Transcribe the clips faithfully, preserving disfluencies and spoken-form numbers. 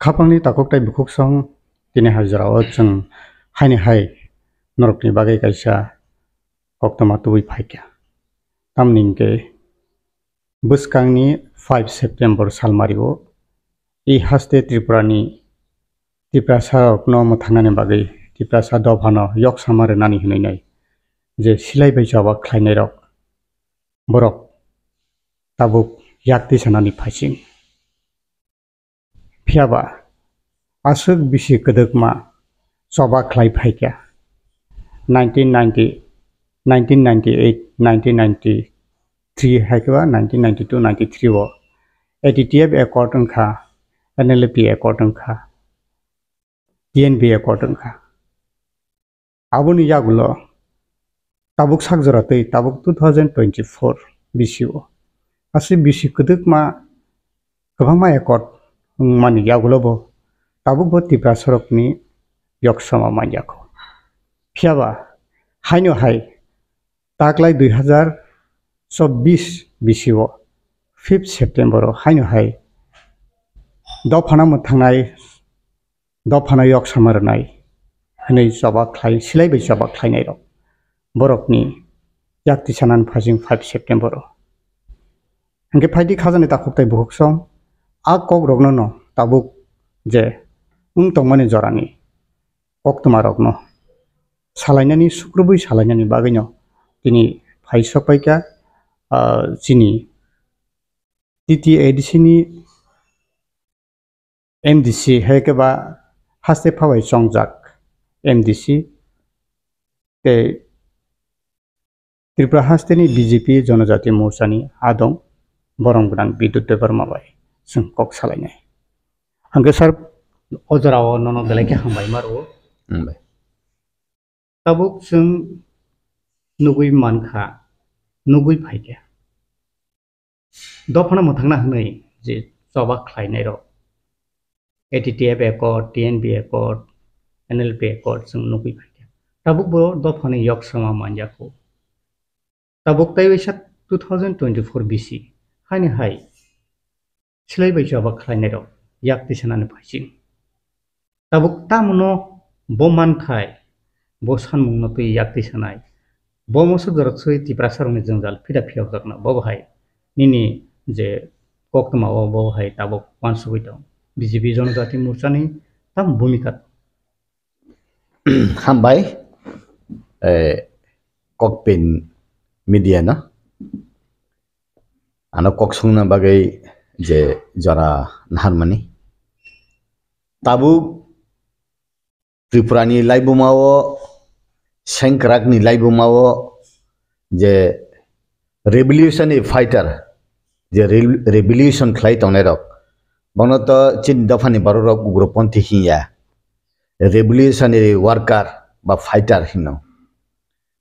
Khapangni takhuk tei bukhuksong tini hai jorao chwng haini hai norokni bagwi kaisa koktwma tubui phaikha. Tamni hwnkhe bwskangni five September salmario i haste Tripurani Tiprasarokno mwthangnani bagwi Tiprasa dophano yoksama rwnani hwnwi nai je silai bai choba khlainairok borok tabuk yak tisanani phaising. Phiyaba aswk bisi kwdwkma choba khlai phaikha nineteen ninety, nineteen ninety-eight, nineteen ninety-three hai khe ba nineteen ninety-two ninety-three o A T T F accord wngkha, N L F T accord wngkha, T N B accord wngkha. Aboni yagulo tabuk sak jora tei tabuk two thousand twenty-four bisio aswk bisi kwdwkma kwbangma accord wngmani yagulo bo tabuk bo Tiprasarokni yoksama manjakho. Phiyaba haino hai taklai dui hazar chobbish bisio fifth September o haino hai dophano mwthangnai dophano yoksama rwnai hwnwi choba khlai, silai bai choba khlainairok borokni yak tisanani phaising five September o. Hwnkhe phaidi khajani takhuk tei bukhuksong a kokrokno no tabuk je wng tongmani jorani koktwmarokno salainani, sukrubui salainani bagwino tini phai sokpaikha, ah, chini T T A D C ni M D C hai khe ba haste phabai chongjak M D C tei Tripura hasteni B J P Jonojati Morchani adong borom gwnang Bidyut Debbarma bai chwng kok salainai. Hwnkhe sir, o jorao nono belai khe hambai ma rwo. Hambai. Tabuk chwng nugui mankha, nugui phaikha. Dophano mwthangna hwnwi je choba khlainairok, A T T F accord, T N B accord, N L P accord chwng nugui phaikha. Tabuk bo dophani yoksama manjakho. Tabuk tei waisa two thousand twenty-four bisi haini hai silai bai choba khlainairok yak tisanani phaising. Tabuk tamono bo mankhai, bo sanmungno twi yak tisanai. Bo mosok jorok swi Tiprasarokni jwngjal phida phiyokjakno bo bahai nini je koktwma o bo bahai tabuk uansugwi tong. B J P Jonojati Morchani tamo bhumika. Hambai, eh, Kokpin media no. Ano kok songna bagwi je jora naharmani. Tabuk Tripurani laibuma o, sengkrakni laibuma o je revolution ni fighter, je re-, revolution khlai tongnairok, bono to chini dophani bororok ugroponthi hinya, revolutionary worker ba fighter hino.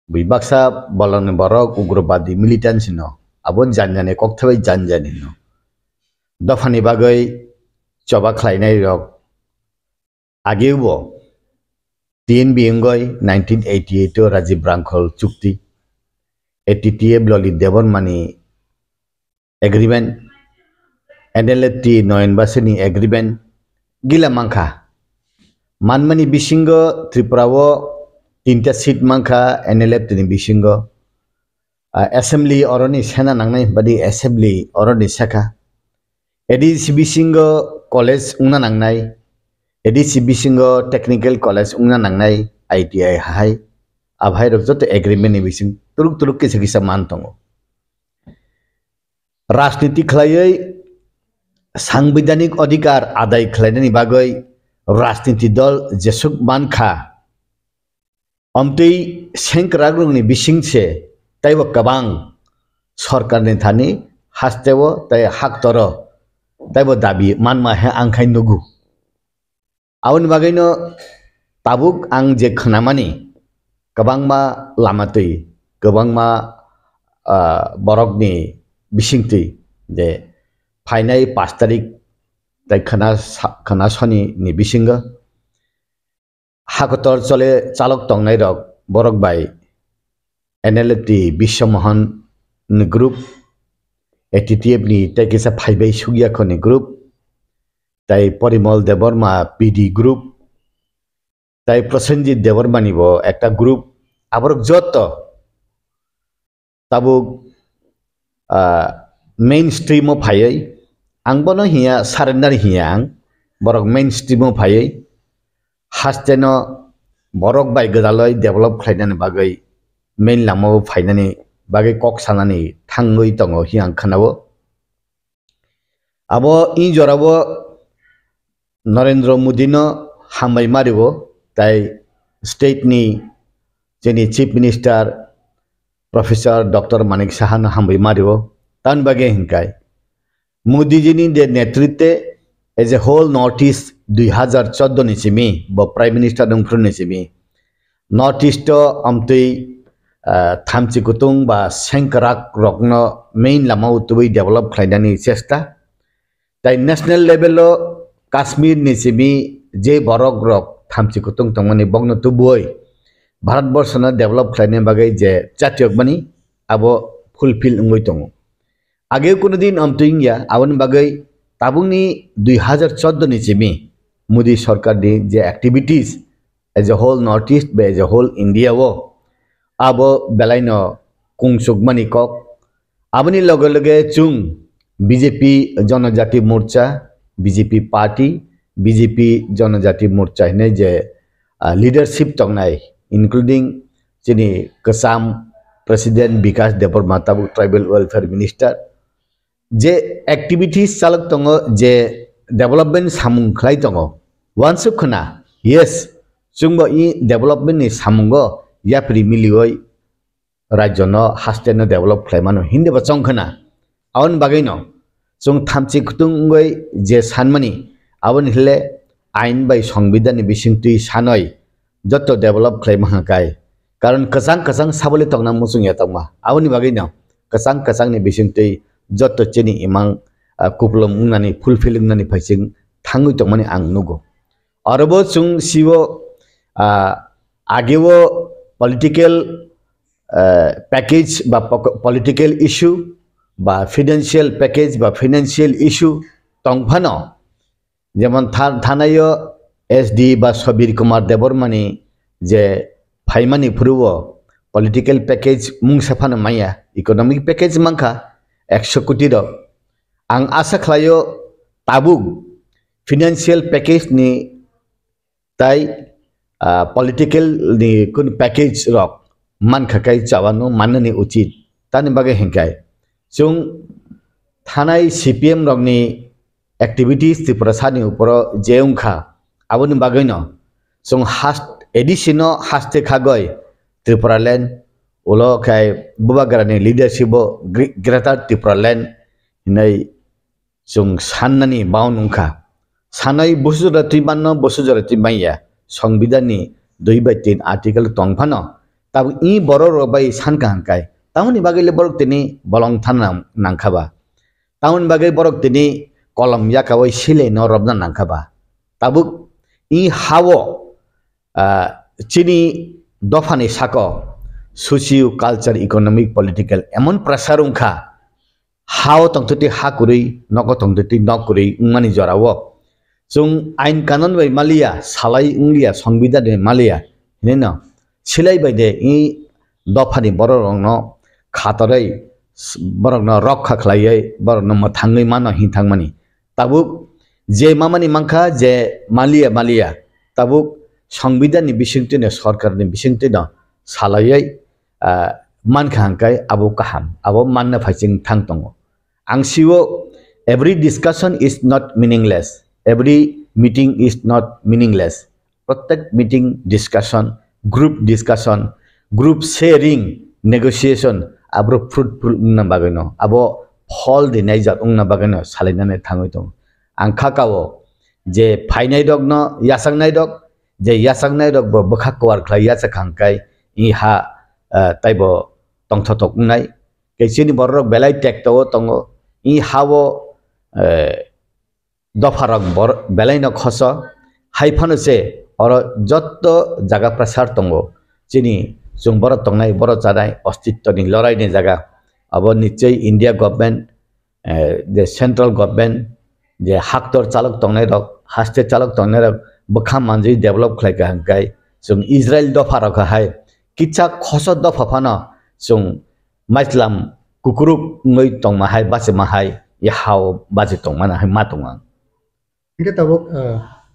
Bui baksa bolongni borok ugrobadi militant hino, abo janjani kokthai bai janjani hino. Dophani bagwi choba khlainairok Ageo bo T N B wngoi nineteen eighty-eight o Rajiv Rangkhol chukti, A T T F Lalit Debbarmani agreement, N L F T Noyan Basini agreement gila mankha. Manmani bisingo Tripura o tinta seat mankha N L F T ni bisingo. Ah, assembly oroni sena nangnai badi assembly oroni saka. A D C bisingo college wngna nangnai, A D C bisingo technical college wngna nangnai, I T I hai, abhai rok joto agreement ni bising turuk turuk kisa kisa man tongo. Rajniti khlaiwi sangbidhanik adhikar adai khlainani bagwi rajniti dol jesuk mankha. Omtwi sengkrakrokni bising se taibo kwbang sorkarni thani hasteo tei haktoro taibo dabi manma he ang khai nugo. Aboni bagwino tabuk ang je khwnamani kwbangma lama twi, kwbangma, ah, borokni bisingtwi je phainai pash tarik tei khwna sa-, khwna soni ni bisingo hakotor chole chalok tongnai rok borok bai N L F T Biswa Mohan ni group, A T T F ni tei kisa phaibai sugya khoni group, tai Porimol Debbarma P D group, tai Prosenjit Debbarmani bo ekta group, aborok joto tabuk, ah, mainstream o phaiwi, ang bono hiya surrender hiya ang, borok mainstream o phaiwi, haste no borok bai gwdalwi develop khlainani bagwi main lama o phainani bagwi kok sanani thangwi tongo hiya ang khwnao. Abo i jorao Narendra Modi no hambai mario, tai state ni chini Chief Minister Professor Doctor Manik Saha no hambai mario. Tan bagwi hinkai Modi ji ni de netritwe as a whole North East dui hazar chordo ni simi bo Prime Minister wngphru ni simi North East o amtwi, ah, thamchi kutung ba sengkrak rokno main lama o tubui develop khlainani chesta. Tai national level o Kashmir ni simi je borok rok thamchi kutung tongmani bokno tubui Bharat Borsho no develop khlaina bagwi je chatiyokmani abo fulfill wngwi tongo. Age kuno din amtwi wngya, aboni bagwi tabukni dui hazar chordo ni simi Modi sorkar ni je activities as a whole North East ba as a whole India o abo belaino kungsukmani kok. Aboni loge loge chwng B J P Janajati Morcha, B J P party, B J P Janajati Morcha hinwi je, ah, leadership tongnai, including chini kwcham President Bikash Debbarma tabuk Tribal Welfare Minister, je activities chalok tongo, je development samung khlai tongo, wansuk khna, yes, chwngbo i development ni samungo yapri miliwi rajyo no haste no develop khlai mano hindi bo chong khna. Aboni bagwi no chwng thamchi kutung wngwi je sanmani, aboni hile ain bai songbidhan ni bisingtwi sanoi joto develop khlai mankha kai. Karon kwchang kwchang sabole tongna muchung ya tongma. Aboni bagwi no kwchang kwchang ni bisingtwi joto chini imang, ah, kuplum wngnani, fulfill wngnani phaising thangwi tongmani ang nugo. Orobo chwng sibo, ah, ageo political, ah, package ba pok-, political issue ba financial package ba financial issue tongphano, jemon tha-, thanaio S D ba Sabir Kumar Debbarmani je phaimani phuru o political package mungsa phano manya, economic package mankha ekso koti rok. Ang asa khlaio tabuk financial package ni tai, ah, political ni kun package rok mankha kai chawano mannani uchit. Tani bagwi hinkai chwng thanai C P M rokni activities Tripura sani uporo je wngkha, aboni bagwino chwng hast-, A D C no haste khagoi Tripura land ulo khai Bubagrani leadership o Gre-, Greater Tripura land hinwi chwng sannani bound wngkha. Sanai busu jora twi manno, busu jora twi manya. Songbidhanni dui bai tin article tong phano, tabuk i borok rok bai sankha hwnkai. Tamoni bagwi le borok tini bolong thana nangkha ba? Tamoni bagwi borok tini kolom yakaui silai no robna nangkha ba? Tabuk i hao, ah, chini dophani sako socio culture economic political emon pressure wngkha, hao tongtwtwi ha kwrwi, nogo tongtwtwi nok kwrwi wngmani jorao chwng ain kanon bai maliya, salai wngliya, songbidhan bai maliya, hinino silai bai de i dophani borok rokno khatorwi, borokno rokha khlaiwi, borokno mwthangwi mano hin thangmani. Tabuk je mamani mankha je maliya maliya, tabuk songbidhanni bisingtwino, sorkarni bisingtwino salaiwi, ah, mankha hwnkhai abo kaham, abo manna phaising thang tongo. Ang sio, every discussion is not meaningless, every meeting is not meaningless. Prottek meeting discussion, group discussion, group sharing, negotiation, abo fruitful wngna bagwino, abo phol rinai jat wngna bagwino salainani thangwi tongo. Ang kha kao je phainai rokno yachaknai rok, je yachaknai rok bo bwkha kwar khlai yachak hangkai i ha, eh, taibo tongthotok wngnai. Kei chini borok rok belai tekto o tongo, i ha o, eh, dopharok bor-, belaino khoso, hai phano se oro jotto jaga prasar tongo. Chini chwng borok tongnai, borok chanai, ostitto ni lorai ni jaga. Abo nichoi India government, eh, the central government, je haktor chalok tongnai rok, haste chalok tongnai rok bwkha manjui develop khlai kha hwnkhe chwng Israel dopha rok hai kisa khoso dopha phano chwng maislam kukuruk wngwi tongma hai bachima hai ya hao bachi tongmani hai ma tongo ang. Hingke tabuk, ah,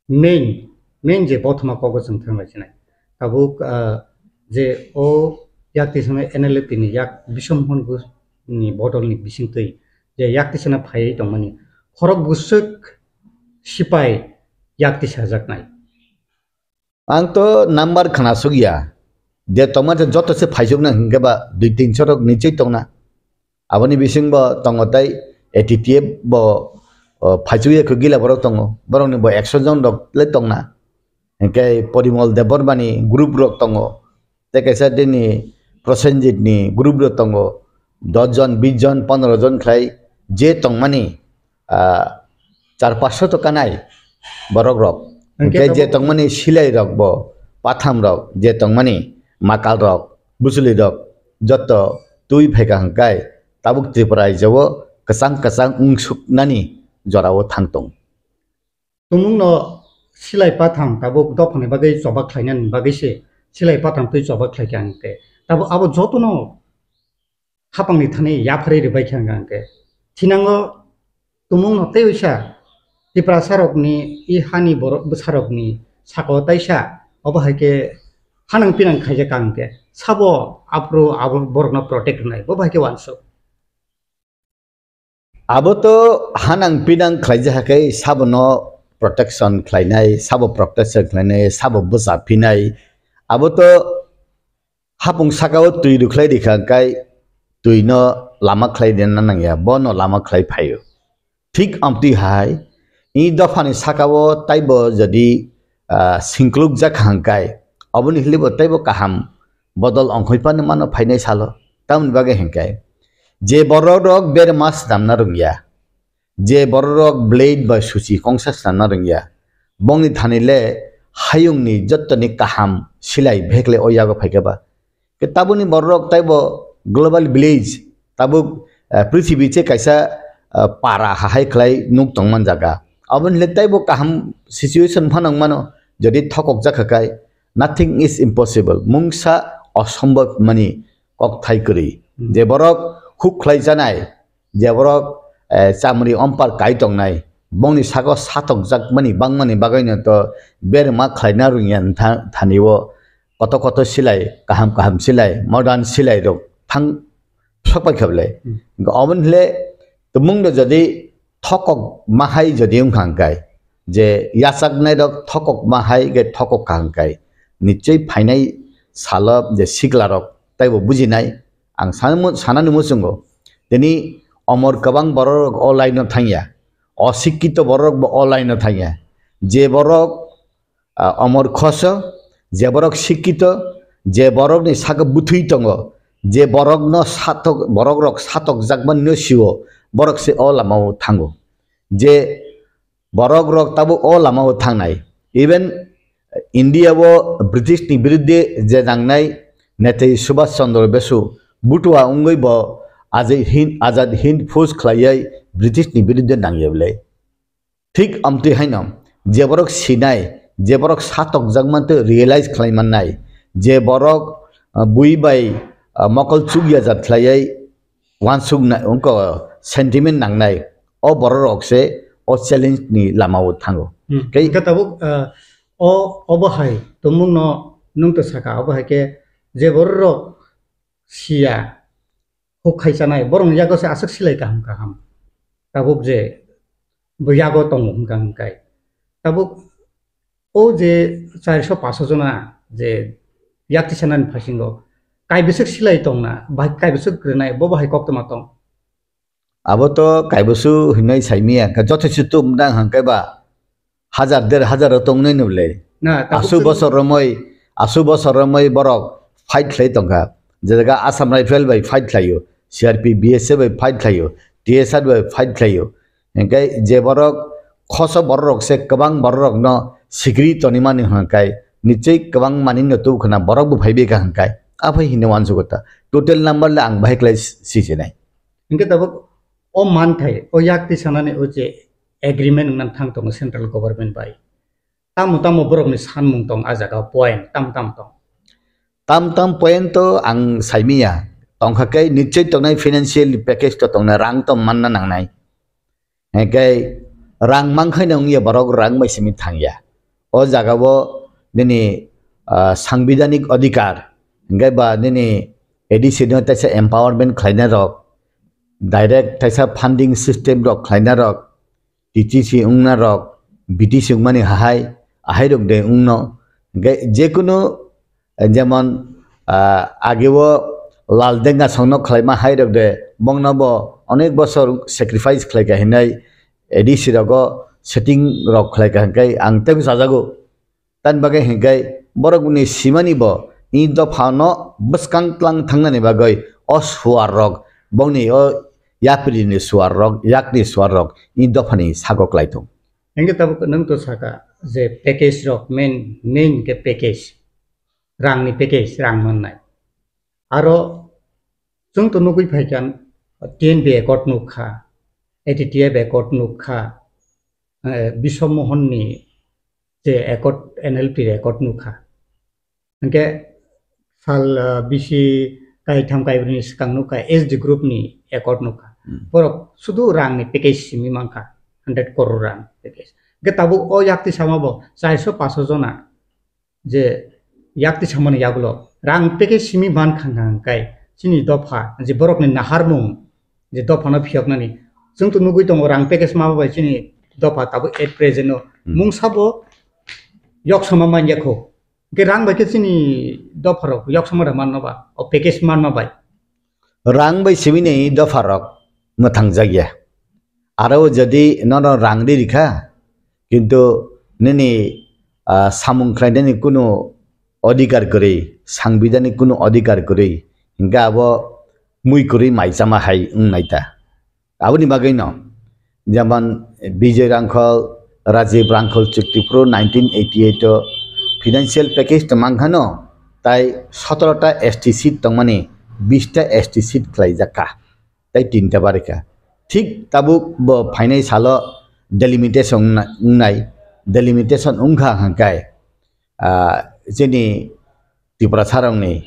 main, main je bothoma kogo chwng thang lai sinai. Tabuk, ah, je o yak tisana N L F T ni yak Bishwamon Ghosh ni bodol ni bisingtwi je yak tisana phaiwi tongmani khorok bwswk sipai yak tisajaknai. Ang to number khna sukya. Je tongma je joto se phaisukna hingke ba dui tinso rok nichoi tongna. Aboni bising bo tongo tei A T T F bo, o, phaisukya kho gila borok tongo. Borokni bo ekso jon rok le tongna. Hingke Porimol Debbarmani group rok tongo. Tei kaisa tini Prosenjit ni group rok tongo. Dos jon, bis jon, pondro jon khlai je tongmani, ah, char paso to kanai borok rok. Hingke je tongmani silai rok bo, patham rok, je tongmani makal rok, bwchwlwi rok, joto twi phaikha hwnkhe tabuk Tripura rajyo o kwchang kwchang wngsuknani jorao thang tong. Tumungno silai patham tabuk dophani bagwi choba khlainani bagwi se silai patham twi choba khlaikha hwnkhe tabuk abo jotono hapangni thani yapharwi rwbaikha hwnkha hwnkhe. Thinango tumungno tei uisa Tiprasarokni i hani borok bwsarokni sakao taisa obo hai khe hanang pinang khaijak ang khe sabo aphuru abo borokno protect rwnai bo bai khe uansuk. Abo to hanang pinang khlaijak hai khe sabono protection khlainai, sabo protection khlainai, sabo bwsa phinai. Abo to hapung sakao twi rwkhlai rikha hwnkhe twino lama khlai rina nangya, bono lama khlai phaio. Thik amtwi hai, i dophani sakao taibo jodi, ah, singklukjak hwnkhe, oboni hilibo taibo kaham bodol ongkhoi phano mano phainai salo. Tamoni bagwi hwnkhe, je borok rok berma swnamna rwngya, je borok rok blade bai suchi kongsa swnamna rwngya, bongni thani le hayungni jottoni kaham silai bhekle o yago phaikha ba. Ke tabukni borok taibo global village, tabuk, eh, prithibi che kaisa, eh, para hahai khlai nuk tongman jaga. Aboni le taibo kaham situation phano wngmano, jodi thokok jakha kai, nothing is impossible. Mungsa osombhob mani kokthai kwrwi. Hmm. Je borok huk khlai janai, je borok, eh, chamri ompar kai tongnai, bongni sago satokjakmani bangmani bagwino to berma khlaina rwngya wngtha-, thani o koto koto silai, kaham kaham silai, modern silai rok thang sokpai kha bwle. Hmm. Hwnkhe oboni hwle tumungno jodi thokok mahai jodi wngkha hwnkhe, je yachaknai rok thokok mahai khe thokok kha hwnkhe, nichoi phainai salo je sikla rok taibo bujinai. Ang sanamo-, sanani muchungo, tini omor kwbang borok rok o line o thangya, osikkito borok rok bo o line o thangya. Je borok, ah, omor khoso, je borok sikkito, je borok ni saka bwthwi tongo, je borok no satok, borok rok satok jakmani no sio, borok se o lama o thango. Je borok rok tabuk o lama o thangnai. Even India o British ni birudde je nangnai Netaji Subhash Chandra Bosu butua wngwi bo Azad Hind, Azad Hind Fauj khlaiwi British ni birudde nangya bwle. Thik amtwi haino je borok sinai, je borok satokjak mantwi realize khlai mannai, je borok, ah, bui bai, ah, mokol chukya jat khlaiwi uansuk na-, wngkha sentiment nangnai, o borok rok se o challenge ni lama o thango. Hmm. Tei hwnkhe tabuk, ah, o, obo hai tumung no nwng to saka, obo hai khe je borok rok siya, huk khai chanai, borok ni yago se aswk silai kaham kaham. Tabuk je bo yago tongo hwnkha hwnkhe. Tabuk O je charso paso jona je yakti sanani phasingo, kaibwswk silai tongna, bai kaibwswk rwnai, bo bahai koktwma tong? Abo to kaibosu hinwi saimiya, ka jothaisu tum dang hangkai ba hajar der hajar o tongnai nw le. Na, tabuk asu chwng bosor romoi, asu bosor romoi borok fight khlai tongkha. Je jaga Assam Rifle bai fight khlaio, C R P B S F bai fight khlaio, T S R bai fight khlaio. Hingke je borok khoso borok rok se kwbang borok rok no sikiri toni mani hwnkai, nichoi kwbang mani no tu khna borok bo phai beka hwnkai, aphai hinwi uansukgo ta. Total number le ang bahai klai si-, si sinai. Hingke tabuk O manthai, o yak tisanani o je agreement wngna thang tongo central government bai. Tamo tamo borokni sanmung tong a jaga point, tamo tamo tong. Tam tam point to ang saimiya. Tongkha khe nichoi tongnai financial package to tongnai, rang to manna nangnai. Hingkhe rang mankhaino wngya borok rang bai simi thangya. O jagao nini, ah, sangbidhanik adhikar, hingkhe ba nini A D C no teisa empowerment khlainai rok, direct teisa funding system rok khlainai rok, T T C wngna rok, B T C wngmani hahai, ahai rok de wngno. Hingkhe jekunu, eh, jemon, ah, ageo Lal Denga songno khlaima hai rok de, bongno bo onek bosor sacrifice khlaika hinai A D C rogo setting rok khlaika hingkhe ang tei sajago. Tani bagwi hingkhe borokni simani bo i dophano bwskang tlang thangnani bagwi o suar rok bongni o yapri ni suar rok, yakni suar rok i dophani sago klai thung. Hingkhe tabuk nwng to saka je package rok main, main khe package, rangni package, rang mannai. Aro chwng to nugwi phaikha, T N B accord nukha, A T T F accord nukha, eh, Biswa Mohan ni je accord, N L P accord nukha. Hingkhe sal, ah, bisi kaitham kaibrwini swkang nukha, S D group ni accord nukha. Hmm. Borok sudu rang ni package simi mankha, hundred crore rang package. Hingkhe tabuk o yakti sama bo charso paso jona je yakti samani yagulo rang package simi mankha hingkha hingkai chini dopha je borok ni naharmung je dopha no phiyoknani chwng to nugwi tongo rang package ma bai chini dopha tabuk at present o Hmm. mungsa bo yok sama manya kho. Hingke rang bai khe chini dopharok yoksama da manma ba, o package manma bai. Rang bai simi ni dopharok mwthang jakya. Aro o jodi nono rang ri rikha, kintu nini, ah, samung khlainani kunu odhikar kwrwi, sangbidani kunu odhikar kwrwi, hingke abo mui kwrwi mai chama hai wng nai ta. Aboni bagwino, jemon Bijay Rangkhol, Rajiv Rangkhol chukti phuru nineteen eighty eight o financial package tongmang khano, tai sotoro ta S T seat tongmani, bis ta S T seat khlaijak kha, tai tin ta barikha. Thik tabuk bo phainai salo delimitation wngna-, wngnai, delimitation wngkha hwnkhe, ah, chini Tiprasa rokni,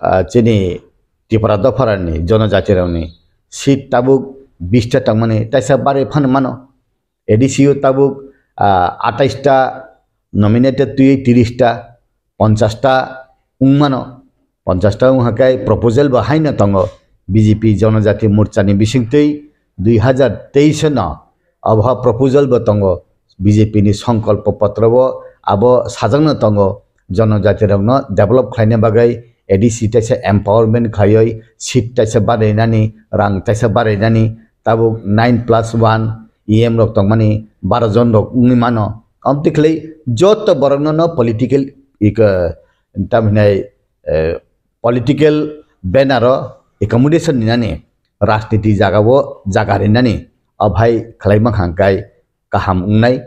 ah, chini Tipra dopharani jonojati rokni seat tabuk bis ta tongmani taisa barwi phano mano. A D C o tabuk, ah, atais ta nominated twi tris ta, ponchas ta wng mano. Ponchas ta wng hakai proposal bo haino tongo B J P Jonojati Morcha ni bisingtwi dui hazar teis no abo ha proposal bo tongo. B J P ni songkolpo potro o abo sajakno tongo, jonojatirokno develop khlaina bagwi A D C taisa empowerment khlaiwi seat taisa barainani, rang taisa barainani, tabuk nine plus one E M rok tongmani baro jon rok wngwi mano. Amtwi khlai joto borokno no political ik-, tamhinai, eh, political banner o accommodation ninani rajniti jaga o jaga rinani abhai khlaima hangkai kaham wngnai.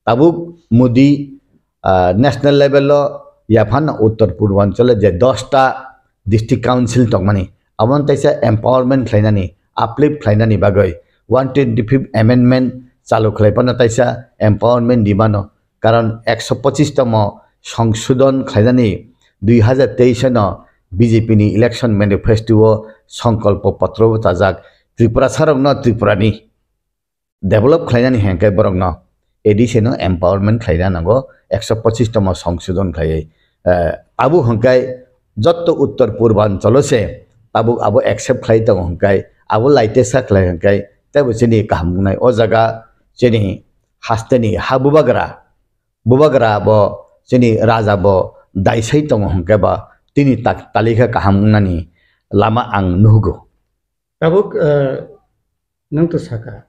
Tabuk Modi, ah, national level o yaphano Uttor Purbanchal o je dosta district council tongmani, aboni taisa empowerment khlainani, uplift khlainani bagwi one twenty fifth amendment chalu khlaiphano taisa empowerment di mano. Karon ekso pochis tomo songsodon khlainani dui hazar teis no B J P ni election manifesto o songkolpo potro bo chajak, Tripurasa rokno Tripura ni develop khlainani hwnkhe borokno A D C no empowerment khlaina nango, ekso pochis tomo songsodon khlaiwi. Eh, abo hwnkhe jotto Uttor Purbanchalo se tabuk abo accept khlai tongo hwnkhe, abo laitesa khlai hwnkhe teibo chini kaham wngnai. O jaga chini hasteni ha bubagra, bubagra bo chini raja bo daisai tongo hwnkhe ba tini tak-, talikha kaham wngnani lama ang nuhugo. Tabuk, eh, nwng to saka,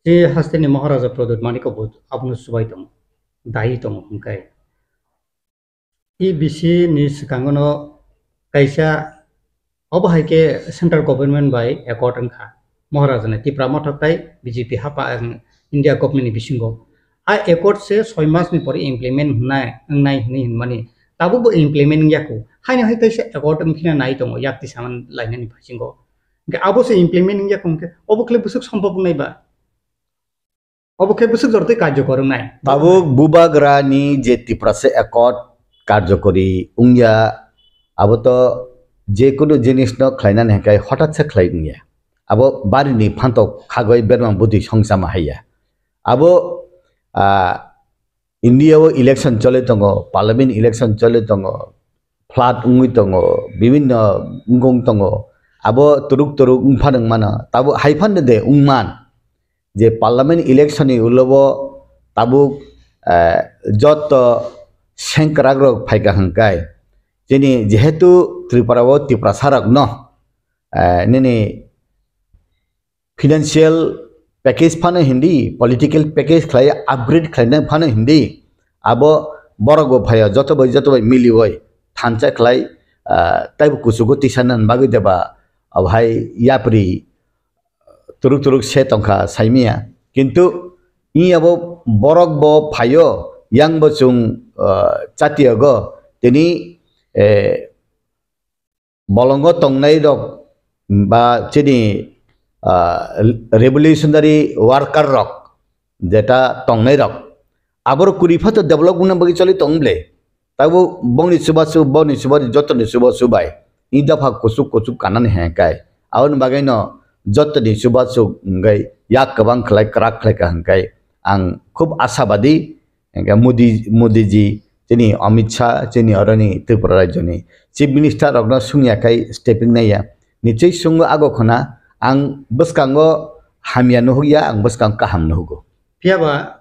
je hasteni Maharaja Pradyut Manikya bo abono chubai tongo, dai tongo hwnkhe. I bisi ni swkango no kaisa obo hai khe central government bai accord wngkha. Maharaja ni Tipra Mothok tai B J P hapa, ang, India government ni bisingo. A accord se soi mas ni pore implement wngnai, wngnai hwnwi hwnmani. Tabuk bo implement wngya kho. Haino hai kaisa accord wngphina nai tongo, yak tisaman lainani bisingo. Hwnkhe abo se implement wngya kho hwnkhe obo khle bwswk sombhob wngnai ba? Obo khe bwswk jora tei karjokor wngnai. Tabuk bubagrani je Tiprasa Accord karjokori wngya, abo to je kunu jinisno khlainani hwnkhe hothat se khlai wngya. Abo barini phantok khagwi berma bwtwi songchama haiya. Abo, ah, India o election choli tongo, parliament election choli tongo, flood wngwi tongo, bibinno wngkong tongo. Abo turuk turuk wngphano wngmano, tabuk haiphano de wngman. Je parliament election ni ulo bo tabuk, eh, joto sengkrak rok phaikha hwnkhe, chini jehetu Tripura o Tiprasa rok no, eh, nini financial package phano hindi, political package khlai upgrade khlaina phano hindi, abo borok bo phaio, joto bai, joto bai milioi thansa khlai, ah, taibo kuchugo tisanani bagwi deba, abo hai yapri turuk turuk se tongkha saimaya. Kintu iya bo borok bo phaio, yang bo chwng, ah, chatiyago tini, eh, bolongo tongnai rok ba chini, ah, revolutionary worker rok jeta tongnai rok, aboro kuri phato develop wngna bagwi choli tong ble. Tabo bongni chubachu, bongni chubachu, jotoni chubachu bai. I dopha kuchuk kuchuk kanani hengkai. Aboni bagwi no jotoni chubachu wngwi yak kwbang khlai kwrak khlai ka hengkai. Ang khub ashabadi, hingke Modi, Modi ji, chini Amit Shah, chini oroni Tripura rajyoni Chief Minister rokno sungya khai stepping naiya. Nichoi sungo ago khuna, ang bwskango hamya nuhukya, ang bwskango kaham nuhugo. Phiya ba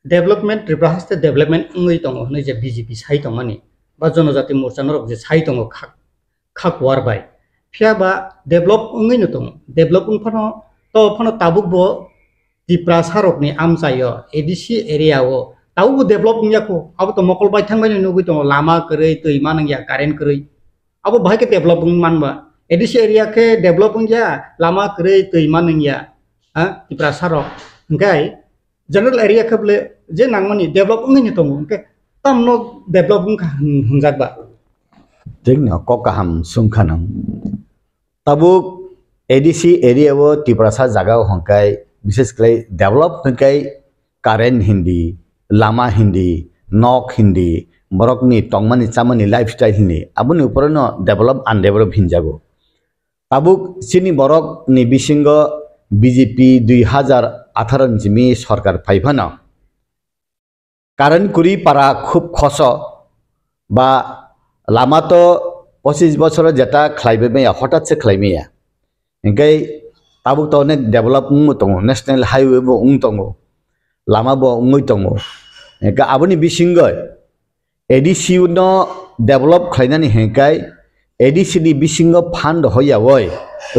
development, Tripura haste development wngwi tongo hwnwi je B J P sai tongmani, ba Jonojati Morcha norok je sai tongo khak, khak war bai. Phiya ba develop wngwi no tongo. Develop wng phano, to phano tabuk bo Tiprasa rokni amchaio, A D C area o, tabuk bo develop wngya kho. Abo to mokol baithang bai no nugwi tongo, lama kwrwi, twi ma nangya, current kwrwi. Abo bahai khe develop wng man ba. A D C area khe develop wngya, lama kwrwi, twi ma nangya. Ha, Tiprasa rok. Hingkai, general area khe bole je nangmani develop wngwi no tongo, hwnkhe tamno develop wngkha hwn-, hwnjak ba? Thik no, kok kaham swngkha nang. Tabuk A D C area o Tiprasa jaga o hwnkhai, bishes khlai develop hwnkhai current hindi, lama hindi, nok hindi, borokni tongmani chamani lifestyle hindi, aboni upore no develop undevelop hinjago. Tabuk chini borok ni bisingo B J P dui hazar atharo ni simi sorkar phai phano current kwrwi para khub khoso ba lama to pochis bochoro jeta khlaibai maya, hothat se khlai maya. Hinkhe tabuk to onek develop wngwi tongo, national highway bo wng tongo, lama bo wngwi tongo. Hinkhe aboni bisingo A D C no develop khlainani hinkhai A D C ni bisingo fund hoyawoi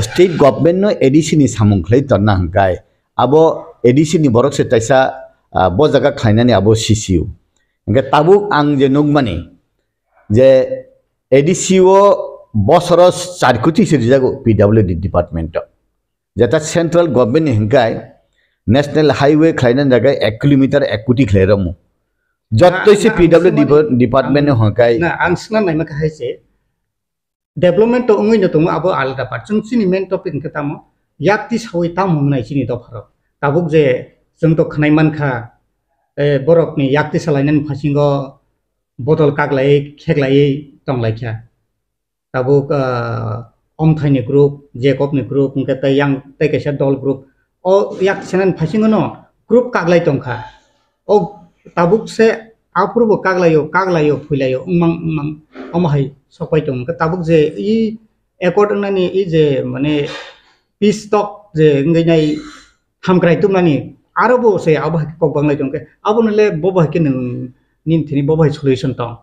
state government no A D C ni samung khlai tonna hinkhai abo A D C ni borok se taisa, ah, bo jaga khlainani abo C C U. Hinkhe tabuk ang je nukmani je A D C o bosoro char koti se rijago P W D department o. Jeta central government ni hinkhai national highway khlaina jaga ek kilometer ek koti khlai rokmu. Jottoi se P W D department ni hinkhai. Na, ang swngna naima kha hai se, development to wngwi no tongo, abo alada part. Chwng chini main topic hinkhe tamo, yakti sawi tamo wngnai chini dopharok. Tabuk je chwng to khwnai mankha, eh, borokni yakti salainani phasingo bodol kaklaiwi kheklaiwi tonglaikha. Tabuk, ah, Omthaini group, Jacobni group, hwnkhe tei yang tei kaisa dol group. O yak senani phaisingno group kaklai tongkha. O tabuk se aphuru bo kaklaio, kaklaio, phuilaio, wngmang, wngmang, omo hai sokpai tongo. Hwnkhe tabuk je i accord wngnani i je mane peace talk je wngwi nai hamkrai tubnani aro bo se abo hai khe kok banglai tongkhe abono le bo bai khe nwng nini thini bo bai solution tong.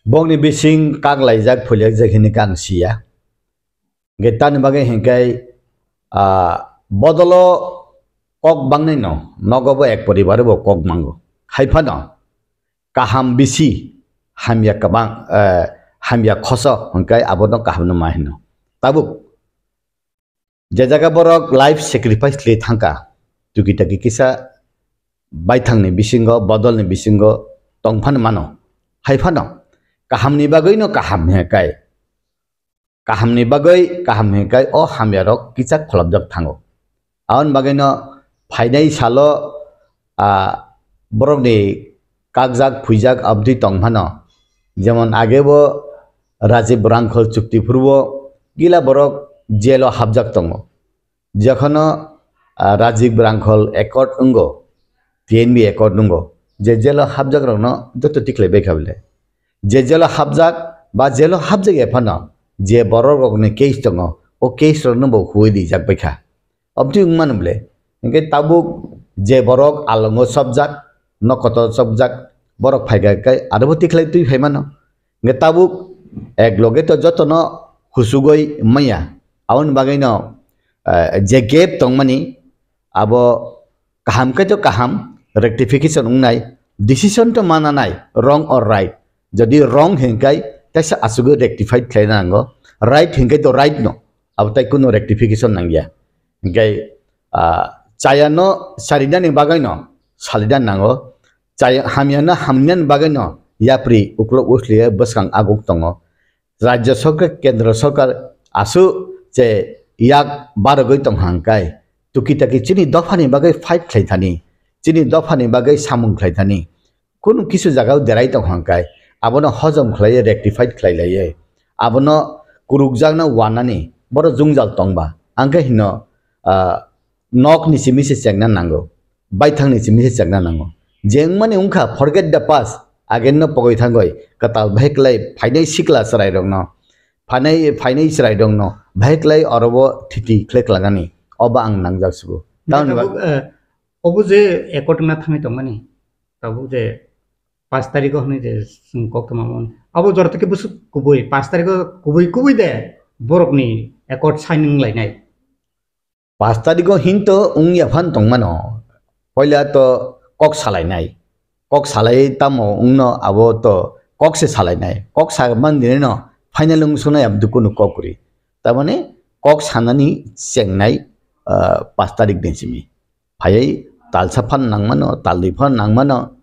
Bokni bising kak laijak, phuliak jak hini khe ang siya. Hingkhe tamni bagwi hingkhe, ah, bodolo kok bangnai no, nogo bo ek poribar bo kok mango. Hai phano kaham bisi, hamya kwbang, eh, hamya khoso hingkhe abono kaham no ma hino. Tabuk Je jaga borok life sacrifice khlai thangkha, tuki taki kisa baithangni bisingo, bodolni bisingo tong phano mano. Hai phano kahamni bagwino kaham hwnka kai. kahamni bagwi kaham hwnkhai o hamyarok kichak kholopjak thango. Aboni bagwino phainai salo, ah, borokni kakjak phuijak abdi tong phano, jemon age bo Rajiv Rangkhol chukti phuru o gila borok jail o hapjak tongo. Jekhono, ah, Rajiv Rangkhol accord wngo, T N B accord wngo, je jail o hapjak rokno joto tikhlai bai kha bole. Je jail o hapjak ba jail o hapjak ya phano je borok rokni case tongo, o case rokno bo huwi rijak bai kha. Obtwi wng mano bole. Hinkhe tabuk je borok alongo chopjak, nok kotor chopjak, borok phaikha khe aro bo tikhlai twi phai mano. Hinkhe tabuk ek loge to jotono husugoi manya. Aboni bagwino, eh, je gap tongmani abo kaham khe to kaham rectification wngnai, decision to mananai, wrong or right. Jodi wrong hinkhe teisa asugwi rectified khlaina nango, right hinkhe to right no. Abo tai kunu rectification nangya. Hinkhe, ah, chayano sarinani bagwino salina nango. Chaya hamyano hamnani bagwino yapri uklok usliya bwskang aguk tongo. Rajya sorkar, kendra sorkar aswk je yak barogwi tong hangkai, tuki taki chini dophani bagwi fight khlai thani, chini dophani bagwi samung khlai thani, kunu kisu jagao derai tong hangkai, abono hojom khlaiwi rectified khlai laiwi, abono kurukjakno wanani, boro jwngjal tongba, angkhe hino, ah, nokni simi se chengna nango, baithangni simi se chengna nango. Je wngmani wngkha, forget the past, agenno pogoi thangoi, kwtal bhai klai phainai sikla chwrairokno, phainai, phainai chwrairokno bhai klai orobo thiti khlai klangani, obo ang nangjak sugo. Tamoni tabuk, ba- eh, obo je accord wngna thangwi tongmani, tabuk je paanch tarikh o hwnwi je chwng kok tongmani, abo jora tei khe bwswk kubui, paanch tarikh o kubui kubui de borokni accord signing lainai. Paanch tarikh o hinto wngya phan tongmano. Poila to kok salainai. Kok salai tamo wngno abo to kok se salainai. Kok sa man dinino final wng sunai abdu kunu kok kwrwi. Tamani kok sanani chengnai, ah, paanch tarikh din simi. Phaiwi talsa phan nangmano, talwi phan nangmano.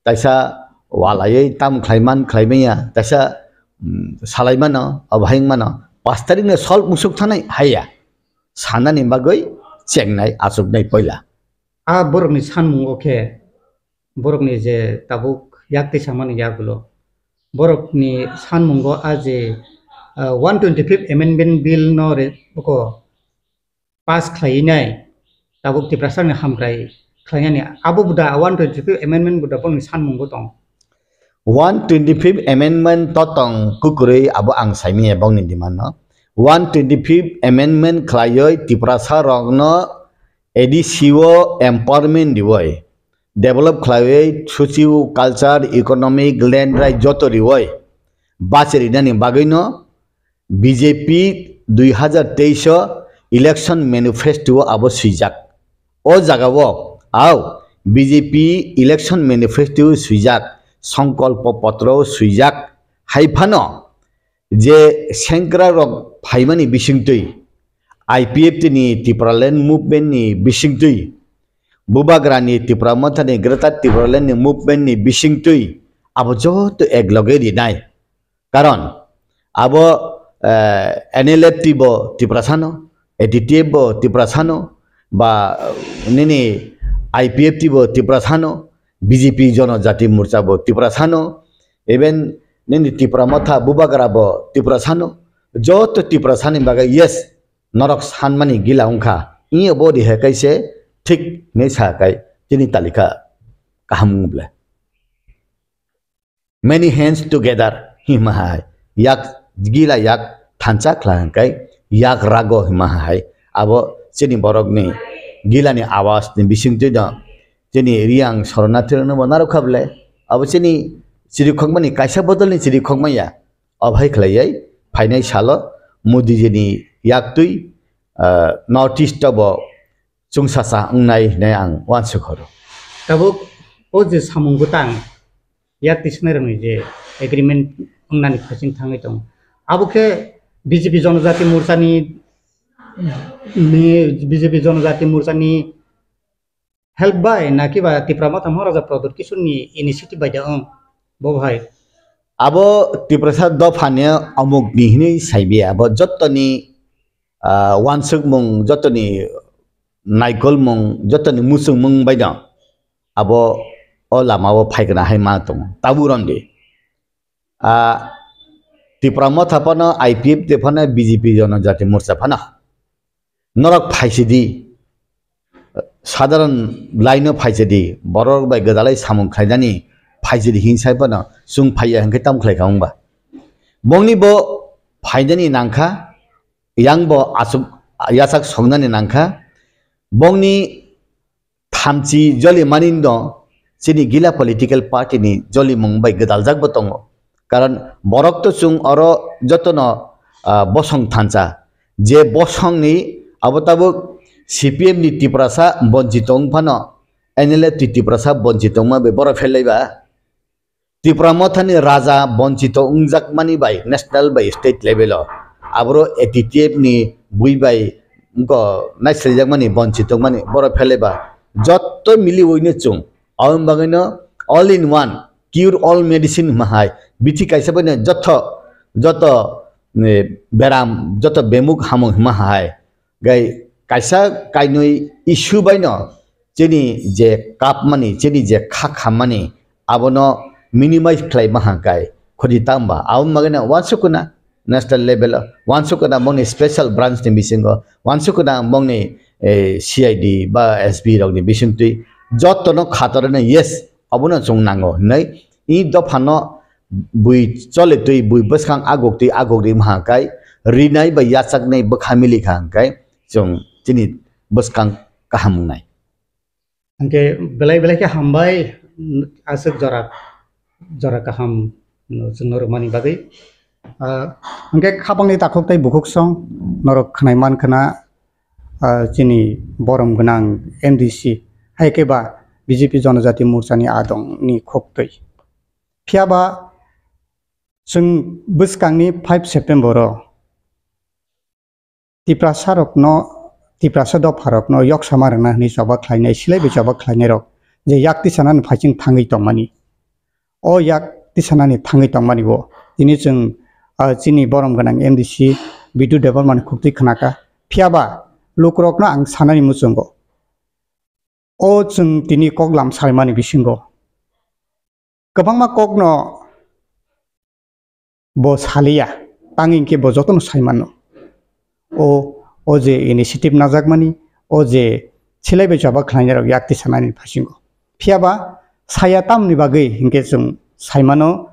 Taisa walaiwi tam khlaiman khlaimaya, taisa, mm, salaimano, abo hai wngmano. Paanch tarikh no sol musuk thanai haiya. Sanani bagwi chengnai, achuknai poila. A borokni sanmungo khe, borokni je tabuk yak twi samani yagulo, borokni sanmungo a je, ah, one twenty-fifth Amendment Bill no re-, buko pass khlainai, tabuk Tiprasani hamkrai khlainani, abo buda one twenty-fifth Amendment buda boni sanmungo tong. One twenty-fifth Amendment to tong kukurui abo ang saimanya bongni demand no. One twenty-fifth Amendment khlaioi Tiprasa rokno A D C o empowerment dioi, develop khlaioi socio culture, economic, land right joto rioi bachirinani bagwino B J P dui hazar teis o election manifesto o abo swijak. O jaga o, au, B J P election manifesto o swijak, songkolpo potro o swijak, hai phano je sengkrak rok phaimani bisingtwi, I P F T ni Tipraland movement ni bisingtwi, Bubagra ni Tipra Motha ni Greater Tipraland ni movement ni bisingtwi, abo joto ek loge rinai. Karon abo, eh, N L F T bo Tiprasano, A D T F bo Tiprasano, ba, eh, nini I P F T bo Tiprasano, B J P Jonojati Morcha bo Tiprasano, even nini Tipra Motha Bubagra bo Tiprasano, joto Tiprasani bagwi yes, norok sanmani gila wngkha, iya bo riha kaise thik hinwi sa kai chini talika kaham wng ble. Many hands together hima hai. Yak gila yak thansa khla hwnkhe yak rago hima hai. Abo chini borokni gilani awas ni bisingtwi no chini Riyang Soronathi rokno bo narwkha bwle. Abo chini chirikhokmani kaisa bodolni chirikhokmaya. Obo hai khlaiwi phainai salo Modi jini yaktwi, ah, North East o bo chwngsacha wngnai hinwi ang uansuk horo. Tabuk o je samung bwtang yak tisnai rokni je agreement wngnani phasing thangwi tongo, abo khe B J P Jonojati Morchani, ni, B J P Jonojati Morchani help bai na kiba Tipra Motha Maharaja Pradyot Kishorni initiative bai da wng? Bo hai. Abo Tiprasa dophani omukni hinwi saibi, abo jottoni, ah, wansukmung, jottoni naikolmung, jottoni muchungmung baino abo o lamao phaikna hai ma tongo. Tabuk romdi. Ah, Tipra Motha phano, I P F T phano, B J P Jonojati Morcha phano. Norok phaisidi, sadharan laino phaisidi, borok bai gwdalai samung khlainani phaisidi hinsai phano, chwng phaiya hinkhe tamo khlaikha wngba? Bongni bo phainani nangkha, yang bo aswk yachak songnani nangkha, bongni thamchi jolimani no chini gila political party ni jolimung bai gwdaljak bo tongo. Karon borok to chwng oro jotono, ah, bosong thansa. Je bosong ni abo tabuk C P M ni Tiprasa bonchito wng phano, N L F T Tiprasa bonchito wngma bai boro phelaiba. Tipra Mothani raja bonchito wngjakmani bai national bai state level o, aboro A T T F ni bui bai wngkha naisaijakmani, bonchito wngmani, boro phelaiba jotto miliwino chwng. Aboni bagwino all in one, cure all medicine hwnma hai, bithi kaisa baino jotto, joto, eh, beram, joto bemuk hamung hwnma hai. Gai kaisa kainwi issue baino chini je kapmani, chini je kha khammani, abono minimize khlai maha kai khoti tamba. Aboni bagwino wansukuna national level o, wansukuna bongni special branch ni bisingo, wansukuna bongni, eh, C I D ba S P rokni bisingtwi jotono khatorno, yes, abono chwng nango hinwi i dophano bui chole twi, bui bwskang aguk twi aguk ri maha kai rinai ba yachaknai bwkha mili kha hwnkhe chwng chini bwskang kaham wngnai. Hwnkhe belai belai khe hambai, aswk jora, jora kaham, no, chwngno rwmani bagwi. Ah, hwnkhe khapangni takhuk tei bukhuk song norok khwnai man khna, ah, chini borom gwnang M D C, hai khe ba B J P Jonojati Morchani adongni khuk twi. Phiya ba chwng bwskangni five September o Tiprasa rokno, Tiprasa dopha rokno yoksama rwna hwnwi choba khlainai, silai bai choba khlainai rok je yak tisanani phaising thangwi tongmani. O yak tisanani thangwi tongmani o tini chwng, ah, chini borom gwnang M D C Bidu Debbarmani khuktwi khnakha. Phiya ba lukurokno ang sanani muchungo. O chwng tini kok lam saimani bisingo kwbangma kokno bo saliya, tang hinkhe bo jotono sai mano. O, o je initiative najakmani, o je silai bai choba khlainai rok yak tisanani phasingo. Phiya ba saya tamni bagwi hinkhe chwng sai mano,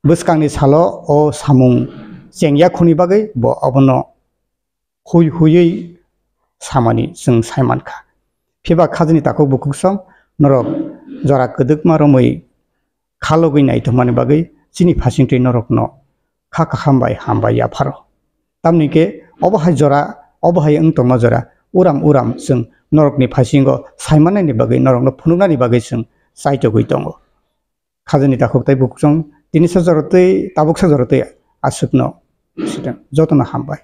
bwskangni salo o samung chengya khuni bagwi bo obono hui huiwi samani chwng sai mankha. Phiba khajini takhuk bukhuk song norok jora kwdwkma romwi kha logwi naithokmani bagwi chini phasingtwi norokno kha kaham bai hambai yapharo. Tamni khe obo hai jora, obo hai wng tongma jora uram uram chwng norokni phasingo sai mannaini bagwi, norokno phunuknani bagwi chwng chaitogwi tongo. Khajani takhuk tei bukhuk song tini sa jora tei tabuk sa jora tei aswkno swtang. Jotono hambai.